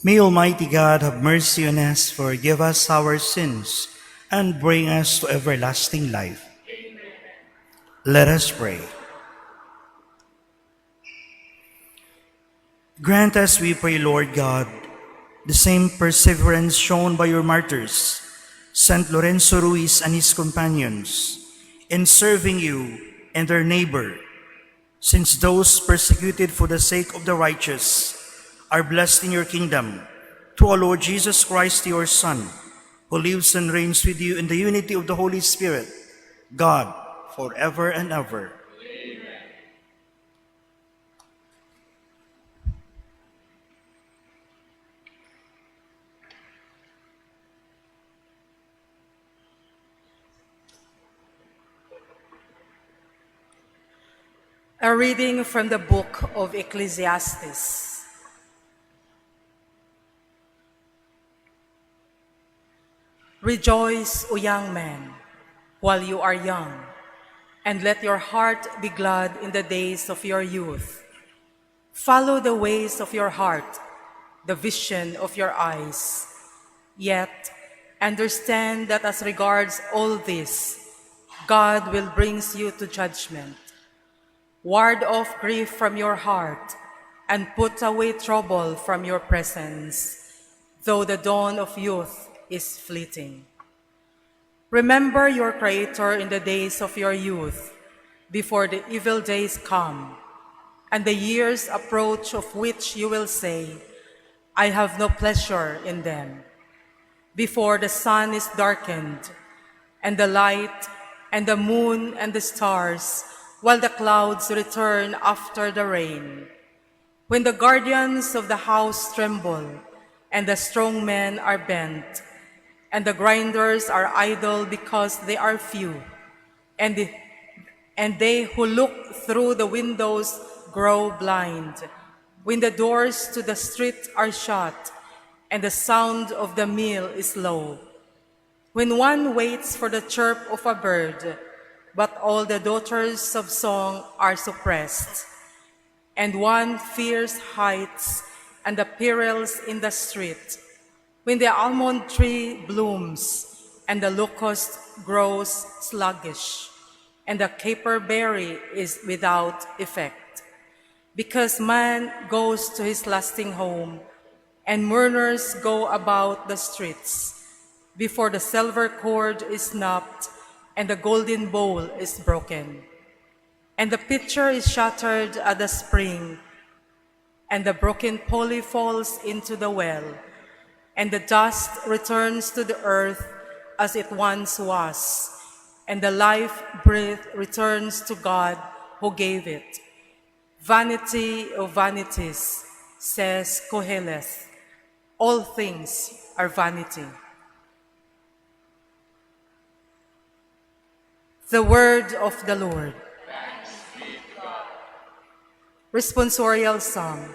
May Almighty God have mercy on us, forgive us our sins, and bring us to everlasting life. Amen. Let us pray. Grant us, we pray, Lord God, the same perseverance shown by your martyrs, Saint Lorenzo Ruiz and his companions, in serving you and their neighbor, since those persecuted for the sake of the righteous are blessed in your kingdom, through our Lord Jesus Christ, your Son, who lives and reigns with you in the unity of the Holy Spirit, God, forever and ever. A reading from the book of Ecclesiastes. Rejoice, O young man, while you are young, and let your heart be glad in the days of your youth. Follow the ways of your heart, the vision of your eyes. Yet, understand that as regards all this, God will bring you to judgment. Ward off grief from your heart and put away trouble from your presence, though the dawn of youth is fleeting. Remember your Creator in the days of your youth, before the evil days come, and the years approach of which you will say, I have no pleasure in them. Before the sun is darkened, and the light, and the moon, and the stars, while the clouds return after the rain. When the guardians of the house tremble, and the strong men are bent, and the grinders are idle because they are few, and they who look through the windows grow blind, when the doors to the street are shut, and the sound of the mill is low. When one waits for the chirp of a bird, but all the daughters of song are suppressed, and one fears heights and the perils in the street, when the almond tree blooms and the locust grows sluggish, and the caper berry is without effect. Because man goes to his lasting home, and mourners go about the streets, before the silver cord is snapped and the golden bowl is broken, and the pitcher is shattered at the spring, and the broken pulley falls into the well, and the dust returns to the earth as it once was, and the life breath returns to God who gave it. Vanity of vanities, says Koheleth, all things are vanity. The word of the Lord. Responsorial Psalm.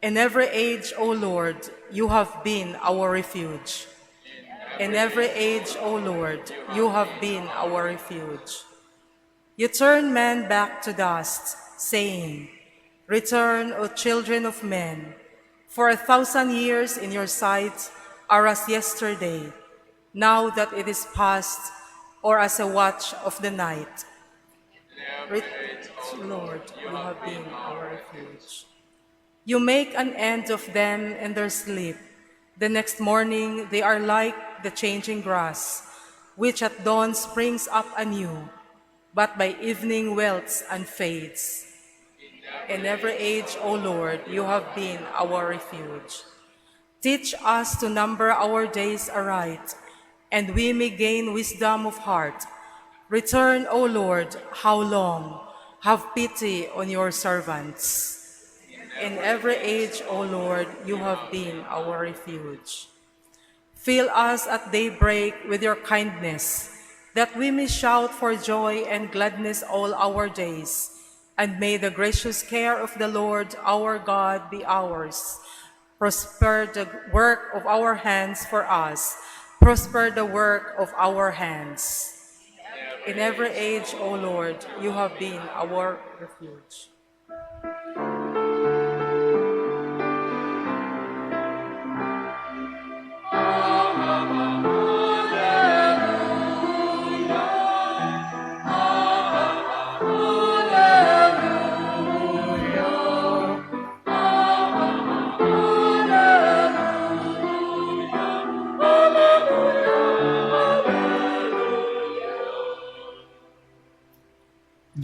In every age, O Lord, you have been our refuge. In every age, O Lord, you have been our refuge. You turn men back to dust, saying, Return, O children of men, for 1,000 years in your sight are as yesterday, now that it is past, or as a watch of the night. Lord, you have been our refuge. You make an end of them in their sleep. The next morning they are like the changing grass, which at dawn springs up anew, but by evening wilts and fades. In every age, O Lord, you have been our refuge. Teach us to number our days aright, and we may gain wisdom of heart. Return, O Lord, how long? Have pity on your servants. In every age, O Lord, you have been our refuge. Fill us at daybreak with your kindness, that we may shout for joy and gladness all our days. And may the gracious care of the Lord our God be ours. Prosper the work of our hands for us. Prosper the work of our hands. In every age, O Lord, you have been our refuge.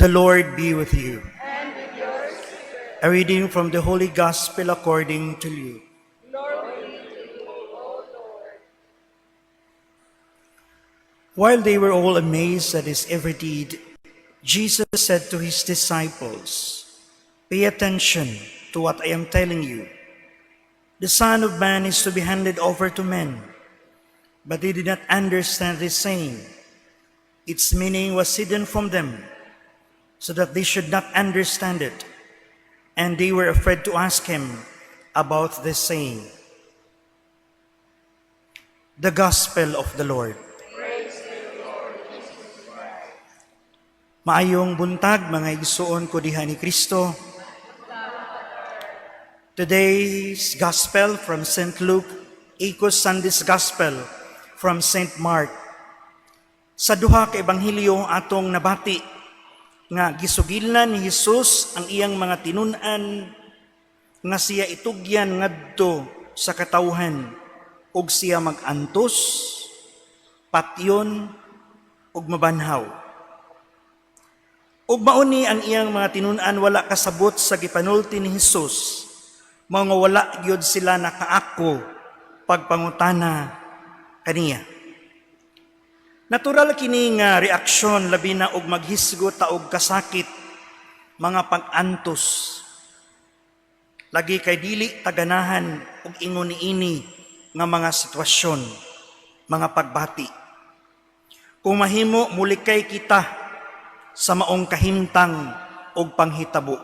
The Lord be with you. And with your spirit. A reading from the Holy Gospel according to Luke. Glory to you, O Lord. While they were all amazed at his every deed, Jesus said to his disciples, "Pay attention to what I am telling you. The Son of Man is to be handed over to men." But they did not understand this saying. Its meaning was hidden from them, so that they should not understand it. And they were afraid to ask him about this saying. The Gospel of the Lord. Praise to you, Lord Jesus Christ. Maayong buntag, mga igsuon ko diha ni Kristo. Today's Gospel from St. Luke echoes Sunday's Gospel from St. Mark. Sa duha ka ebanghelyo, atong nabati nga gisugilan ni Jesus ang iyang mga tinun-an nga siya itugyan ngadto sa katawhan ug siya mag-antos, patyon ug mabanhaw. Ug mauni ang iyang mga tinun-an wala kasabot sa gipanulti ni Hesus, mga wala gyud sila nakaako pagpangutana kaniya. Natural kini nga reaksyon, labi na og maghisgot ta og kasakit, mga pag-antos. Lagi kay dili ta ganahan og ingon niini nga mga sitwasyon, mga pagbati. Kung mahimo, mulikay kita sa maong kahimtang og panghitabo.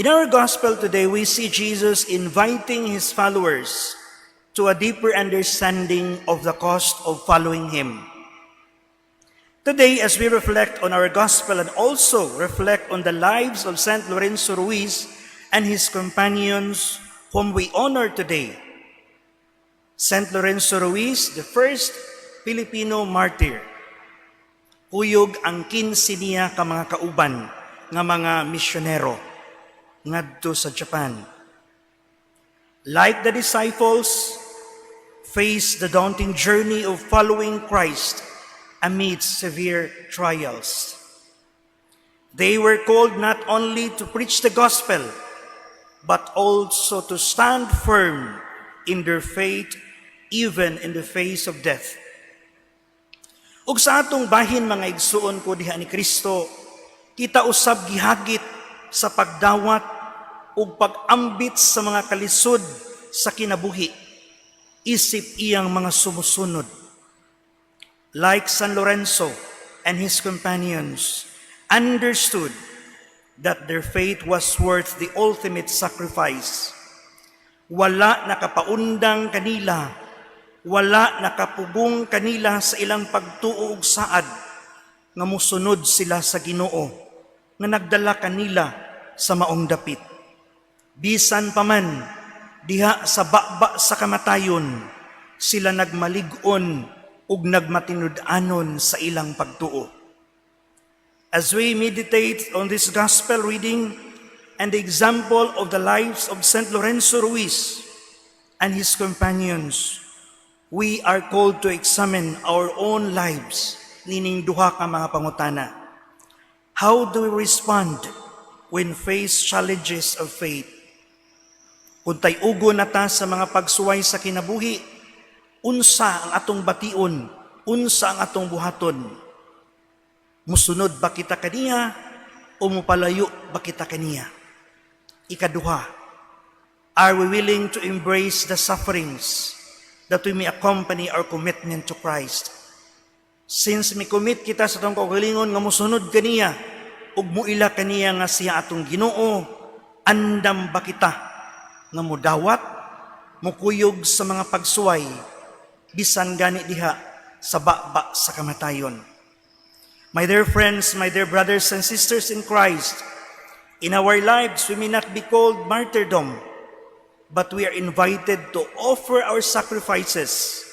In our gospel today, we see Jesus inviting his followers to a deeper understanding of the cost of following him. Today, as we reflect on our gospel and also reflect on the lives of Saint Lorenzo Ruiz and his companions, whom we honor today, Saint Lorenzo Ruiz, the first Filipino martyr, kuyog ang 15 niya ka mga kauban nga mga misyonero ngadto sa Japan. Like the disciples, face the daunting journey of following Christ amidst severe trials. They were called not only to preach the gospel, but also to stand firm in their faith even in the face of death. Ug sa atong bahin, mga igsuon ko diha ni Kristo, kita usab gihagit sa pagdawat ug pag-ambit sa mga kalisod sa kinabuhi isip iyang mga sumusunod. Like San Lorenzo and his companions understood that their faith was worth the ultimate sacrifice. Wala nakapaundang kanila, wala nakapugong kanila sa ilang pagtuo ug saad nga musunod sila sa Ginoo nga nagdala kanila sa maong dapit. Bisan pa man diha sa baba sa kamatayon, sila nagmalig-on ug nagmatinud-anon sa ilang pagtuo. As we meditate on this gospel reading and the example of the lives of Saint Lorenzo Ruiz and his companions, we are called to examine our own lives nining duha ka mga pangutana. How do we respond when face challenges of faith? Kung tay-ugo na ta sa mga pagsuway sa kinabuhi, unsa ang atong bation, unsa ang atong buhaton? Musunod ba kita kaniya o mupalayo ba kita kaniya? Ikaduha, are we willing to embrace the sufferings that we may accompany our commitment to Christ? Since mi-commit kita sa atong kaugalingon nga musunod kaniya ug muila kaniya nga siya atong Ginoo, andam ba kita nga mudawat, mukuyog sa mga pagsuway, bisan gani diha sa baba sa kamatayon? My dear friends, my dear brothers and sisters in Christ, in our lives we may not be called martyrdom, but we are invited to offer our sacrifices,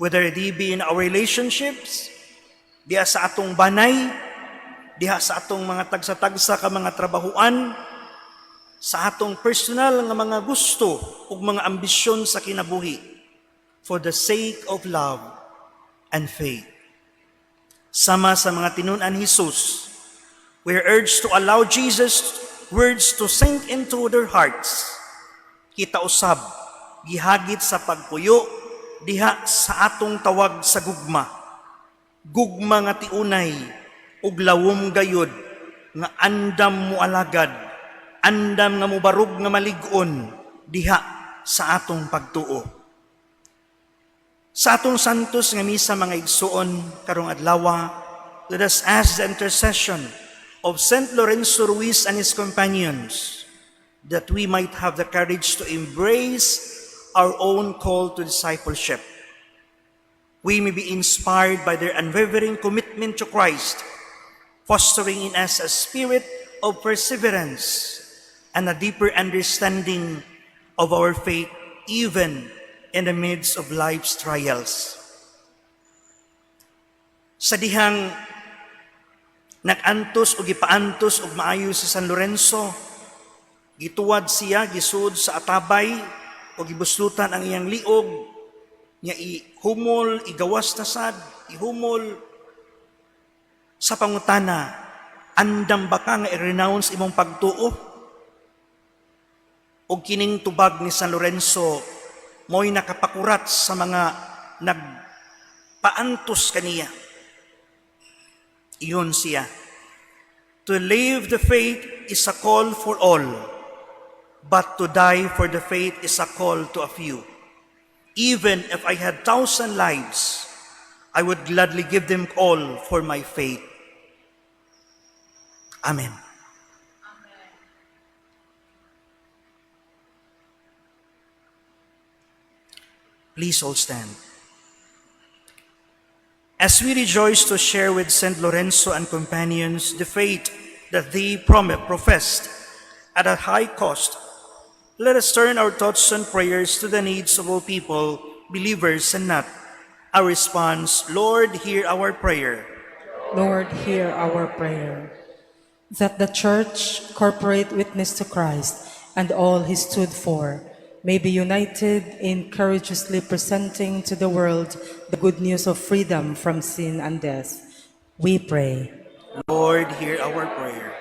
whether it be in our relationships, diha sa atong banay, diha sa atong mga tagsa-tagsa ka mga trabahuan, sa atong personal nga mga gusto ug mga ambisyon sa kinabuhi, for the sake of love and faith. Sama sa mga tinun-an ni Jesus, we are urged to allow Jesus' words to sink into their hearts. Kita usab, gihagit sa pagpuyo, diha sa atong tawag sa gugma. Gugma nga tiunay, ug lawom gayud, nga andam mo alagad, andam nga mubarog nga malig-on, diha sa atong pagtuo. Sa atong santos nga misa, mga igsuon, karong adlaw, let us ask the intercession of Saint Lorenzo Ruiz and his companions that we might have the courage to embrace our own call to discipleship. We may be inspired by their unwavering commitment to Christ, fostering in us a spirit of perseverance and a deeper understanding of our faith, even in the midst of life's trials. Sa dihang nag-antos o gipaantos og maayo si San Lorenzo, gituwad siya, gisud sa atabay o gibuslutan ang iyang liog, nya ihumol, igawas na sad, ihumol. Sa pangutana, "Andam ba ka nga i-renounce imong pagtuo?" Og kining tubag ni San Lorenzo mo'y nakapakurat sa mga nagpaantos kaniya. Ingon siya, "To live the faith is a call for all, but to die for the faith is a call to a few. Even if I had 1,000 lives, I would gladly give them all for my faith." Amen. Amen. Please all stand. As we rejoice to share with Saint Lorenzo and companions the faith that they professed at a high cost, let us turn our thoughts and prayers to the needs of all people, believers and not. Our response, Lord, hear our prayer. Lord, hear our prayer. That the Church, corporate witness to Christ and all he stood for, may be united in courageously presenting to the world the good news of freedom from sin and death. We pray. Lord, hear our prayer.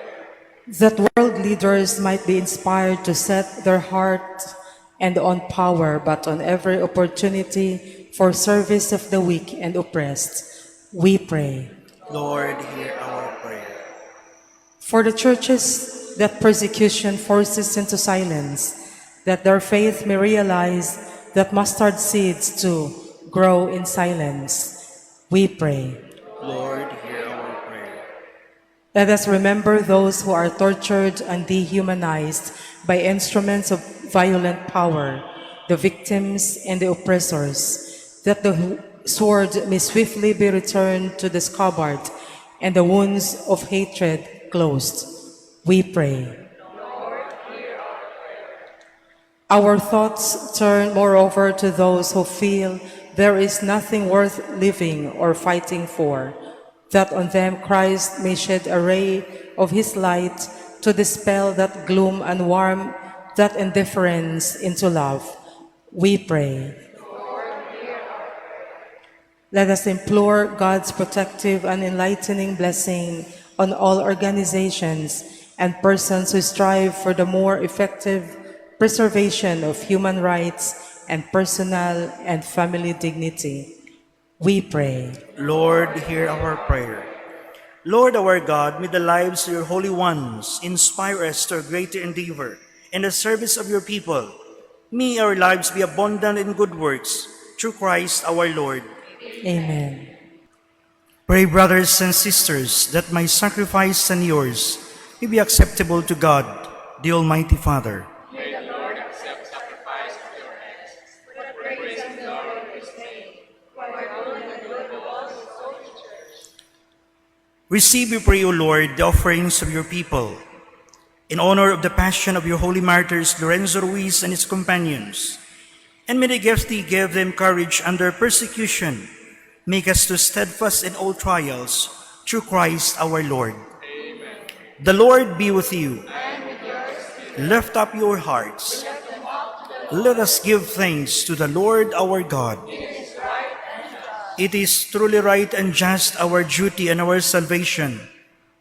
That world leaders might be inspired to set their heart and on power, but on every opportunity for service of the weak and oppressed. We pray. Lord, hear our prayer. For the churches that persecution forces into silence, that their faith may realize that mustard seeds too grow in silence. We pray. Lord, hear our prayer. Let us remember those who are tortured and dehumanized by instruments of violent power, the victims and the oppressors, that the sword may swiftly be returned to the scabbard and the wounds of hatred closed. We pray. Our thoughts turn moreover to those who feel there is nothing worth living or fighting for, that on them Christ may shed a ray of his light to dispel that gloom and warm that indifference into love. We pray. Let us implore God's protective and enlightening blessing on all organizations and persons who strive for the more effective preservation of human rights and personal and family dignity. We pray. Lord, hear our prayer. Lord our God, may the lives of your holy ones inspire us to a greater endeavor in the service of your people. May our lives be abundant in good works through Christ our Lord. Amen. Pray, brothers and sisters, that my sacrifice and yours may be acceptable to God, the Almighty Father. May the Lord accept sacrifice at your hands for the praise and glory of his name, for our good and the good of all his holy church. Receive, we pray, O Lord, the offerings of your people, in honor of the passion of your holy martyrs, Lorenzo Ruiz and his companions. And may the gifts they give them courage under persecution, make us to steadfast in all trials, through Christ our Lord. Amen. The Lord be with you. And with your spirit. Lift up your hearts. Lift them up to the Let us give thanks to the Lord our God. It is right and just. It is truly right and just, our duty and our salvation,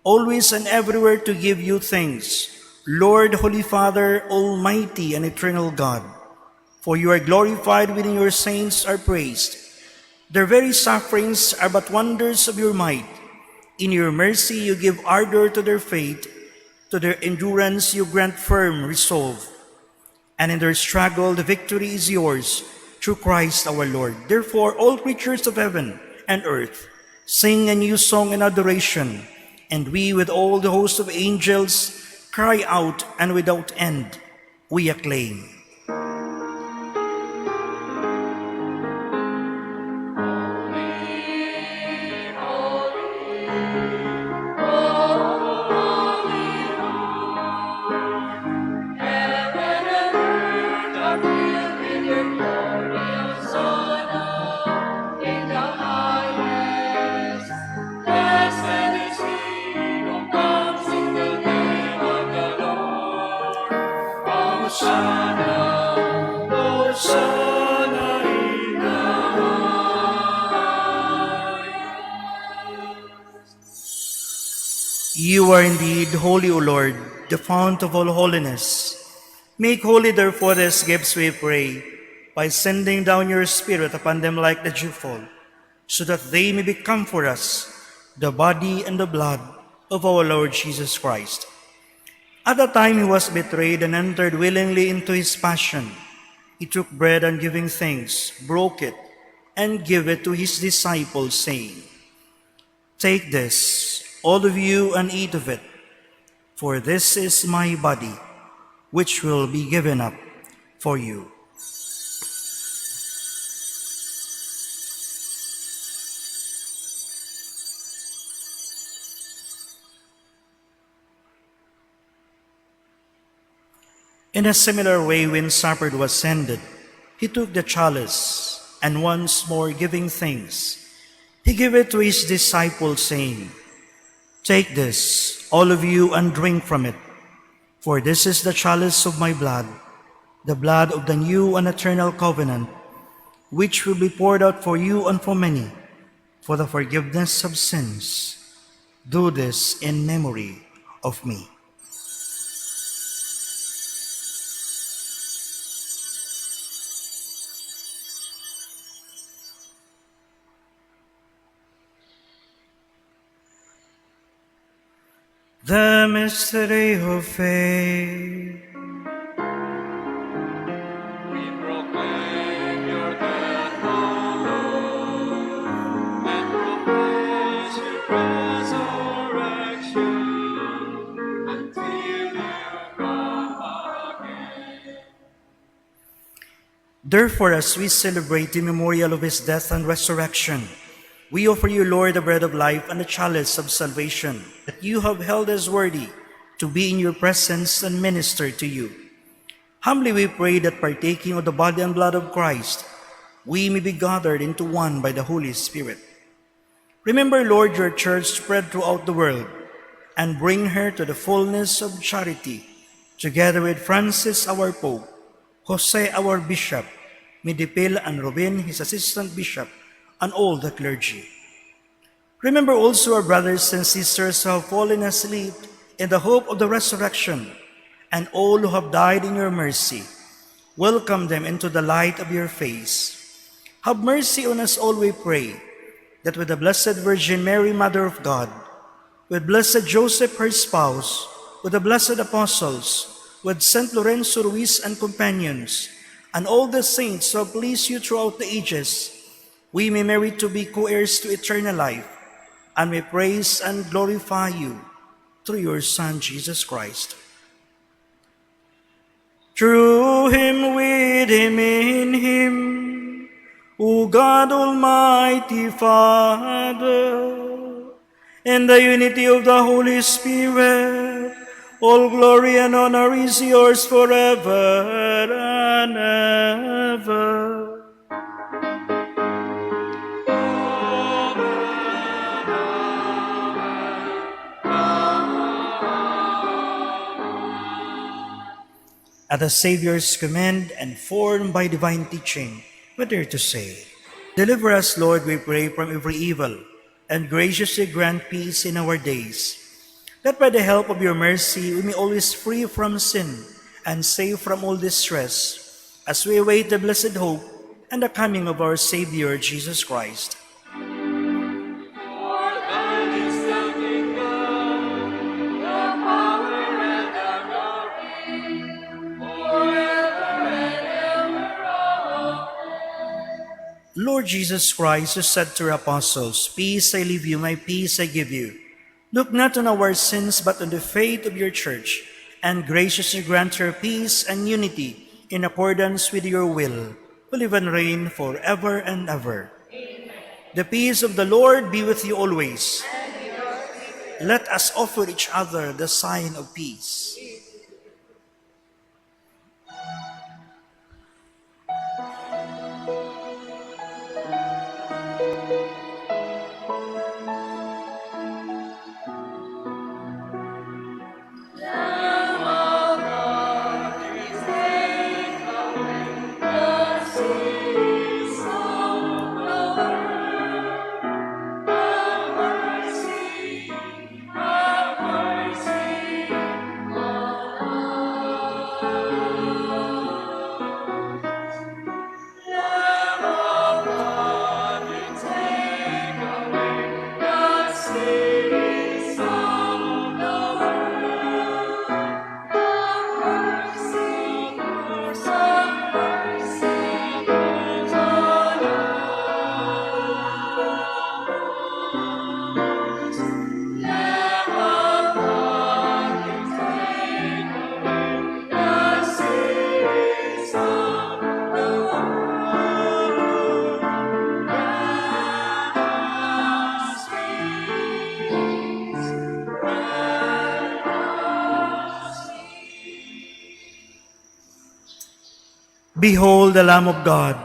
always and everywhere to give you thanks, Lord, Holy Father, Almighty and Eternal God. For you are glorified when your saints are praised. Their very sufferings are but wonders of your might. In your mercy you give ardor to their faith, to their endurance you grant firm resolve. And in their struggle the victory is yours through Christ our Lord. Therefore, all creatures of heaven and earth sing a new song in adoration, and we with all the host of angels cry out, and without end we acclaim. Heaven and earth are filled with your glory, Hosanna in the highest. Blessed is he who comes in the name of the Lord. Hosanna, Hosanna in the highest. You are indeed holy, O Lord, the fount of all holiness. Make holy, therefore, these gifts, we pray, by sending down your Spirit upon them like the dewfall, so that they may become for us the body and the blood of our Lord Jesus Christ. At the time he was betrayed and entered willingly into his passion, he took bread and, giving thanks, broke it and gave it to his disciples, saying, "Take this, all of you, and eat of it, for this is my body, which will be given up for you." In a similar way, when supper was ended, he took the chalice, and once more giving thanks, he gave it to his disciples, saying, "Take this, all of you, and drink from it, for this is the chalice of my blood, the blood of the new and eternal covenant, which will be poured out for you and for many for the forgiveness of sins. Do this in memory of me." The mystery of faith. We proclaim your death, O Lord, and profess your resurrection until you come again. Therefore, as we celebrate the memorial of his death and resurrection, we offer you, Lord, the bread of life and the chalice of salvation, that you have held us worthy to be in your presence and minister to you. Humbly we pray that, partaking of the body and blood of Christ, we may be gathered into one by the Holy Spirit. Remember, Lord, your church spread throughout the world, and bring her to the fullness of charity, together with Francis our Pope, Jose our Bishop, Midipil and Robin, his assistant bishop, and all the clergy. Remember also our brothers and sisters who have fallen asleep in the hope of the resurrection, and all who have died in your mercy. Welcome them into the light of your face. Have mercy on us all, we pray, that with the Blessed Virgin Mary, Mother of God, with Blessed Joseph, her spouse, with the blessed apostles, with Saint Lorenzo Ruiz and companions, and all the saints who have pleased you throughout the ages, we may merit to be co-heirs to eternal life, and may praise and glorify you through your Son, Jesus Christ. Through him, with him, in him, O God Almighty Father, in the unity of the Holy Spirit, all glory and honor is yours forever and ever. At the Savior's command and formed by divine teaching, we dare to say, Deliver us, Lord, we pray, from every evil, and graciously grant peace in our days, that by the help of your mercy we may always free from sin and safe from all distress, as we await the blessed hope and the coming of our Savior, Jesus Christ. For thine is the kingdom, the power, and the glory, forever and ever. Amen. Lord Jesus Christ, who said to your apostles, "Peace I leave you, my peace I give you," look not on our sins, but on the faith of your church, and graciously grant her peace and unity in accordance with your will, who live and reign forever and ever. Amen. The peace of the Lord be with you always. Let us offer each other the sign of peace. Lamb of God, you take away the sins of the world. Have mercy, have mercy on us. Lamb of God, you take away the sins of the world. Have mercy, have mercy on us. Lamb of God, you take away the sins of the world. Grant us peace, grant us peace. Behold the Lamb of God.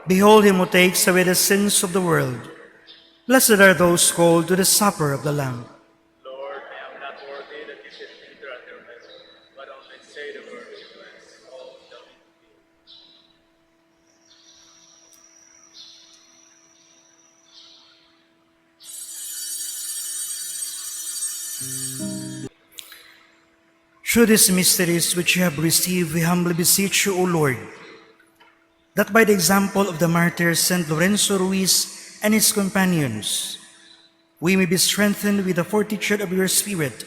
Behold him who takes away the sins of the world. Blessed are those called to the supper of the Lamb. Lord, I am not worthy that you should enter under my roof, but only say the word, and all shall be healed. Through these mysteries which you have received, we humbly beseech you, O Lord, that by the example of the martyr Saint Lorenzo Ruiz and his companions, we may be strengthened with the fortitude of your Spirit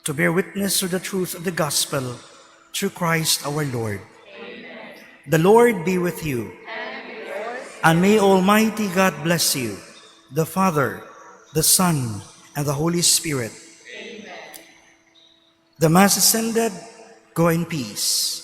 to bear witness to the truth of the gospel through Christ our Lord. The Lord be with you. And may Almighty God bless you, the Father, the Son, and the Holy Spirit. The Mass is ended. Go in peace.